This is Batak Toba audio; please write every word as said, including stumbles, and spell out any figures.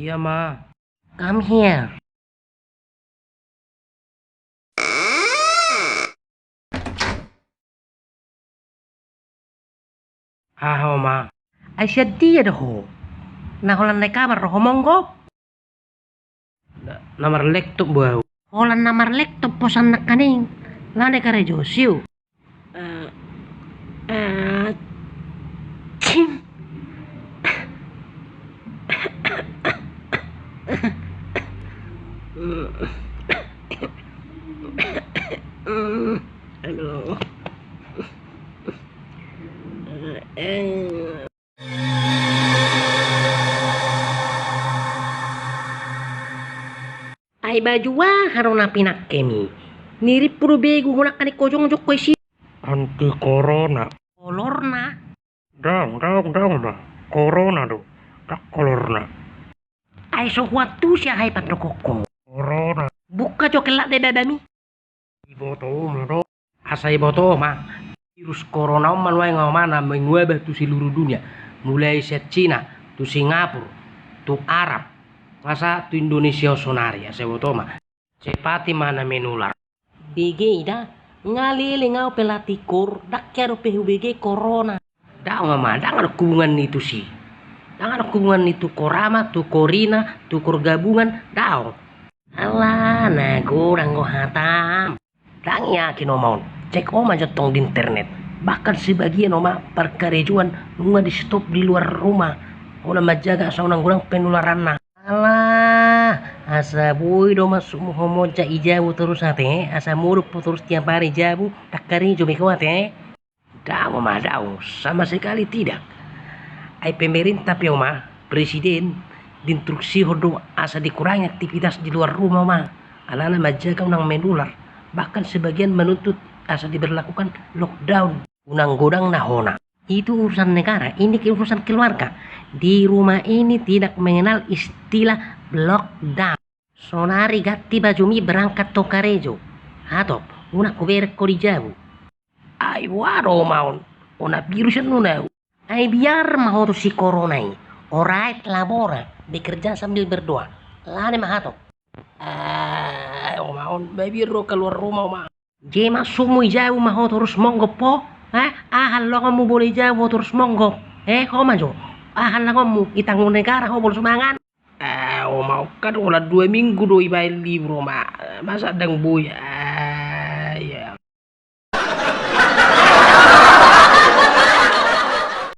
Iya ma. Come here. Aha, Oma? Ai sian dia do ho? Na holan na i kamar do ho monggop? Na, na marlaptop do au. Holan na marlaptop posan nangkaning. Lana i karejo, siu. Eh, eh, cing. Aduh. Ai baju aha do na pinangkemi? Nirimpu do begu ho nangkaning ho jongjong ho i si. Anti korona. Kolorna? Daong, daong, daong ma. Korona do. Ndang kolorna. Ai so huantusi aha i pandok ho. Korona. Buka jo kelak de babami. Iboto ma do. Asa iboto ma. Virus korona on ma nuaeng, Oma, na mewabah tu seluruh dunia. Mulai sian Cina, tu Singapura, tu Arab, asa tu Indonesia on sonari, asa iboto ma. Cepat i ma na menular. Bege i da, nga leleng au pe la tikor, ndang hea dope hubege korona. Daong, Oma, ndang adong hubungan ni tusi. Ndang adong hubungan ni tu korama, tu korina, tu korgabungan, daong. Ala, na godang do hatam. Ndang yakin, Oma, on. Cek, Oma, jo tong di internet. Bahkan sebagian, Oma, parkarejoan nunga di stop di luar rumah. Holan manjaga asa unang godang penularanna. Ala, asa boi do masuk ho monja i jabu torus ate, asa modom ho torus tiap hari jabu, ndang karejo be ho ate. Daong, Oma, daong, sama sekali tidak. Ai pemerintah pe, Oma, presiden, diinstruksihon do asa dikurangi aktivitas di luar rumah, Oma. Alana manjaga unang menular. Bahkan sebagian menuntut asa diberlakukan lockdown. Unang godang na hona. Itu urusan negara, ini ke urusan keluarga. Di rumah ini tidak mengenal istilah lockdown. Sonari ganti bajumi berangkat ho karejo. Hatop, unang hubereng ho di jabu. Ai boha do, Oma, on? Ona virus an nunau. Ai biar ma ho tu si korona i. Orait labora, bekerja sambil berdoa. Lana ma hatop. Ai, Oma, on, mabiar do keluar rumah, Oma. Jei masukmu i jabu ma ho torus monggop ho? Eh, aha laonmu boi i jabu ho torus monggop? Eh, ho ma jo. Aha laonmu, ditanggung negara ho molo so mangan? Eh, Oma, on kan holan dua minggu do ibaen libur, Oma. Masa ndang boi?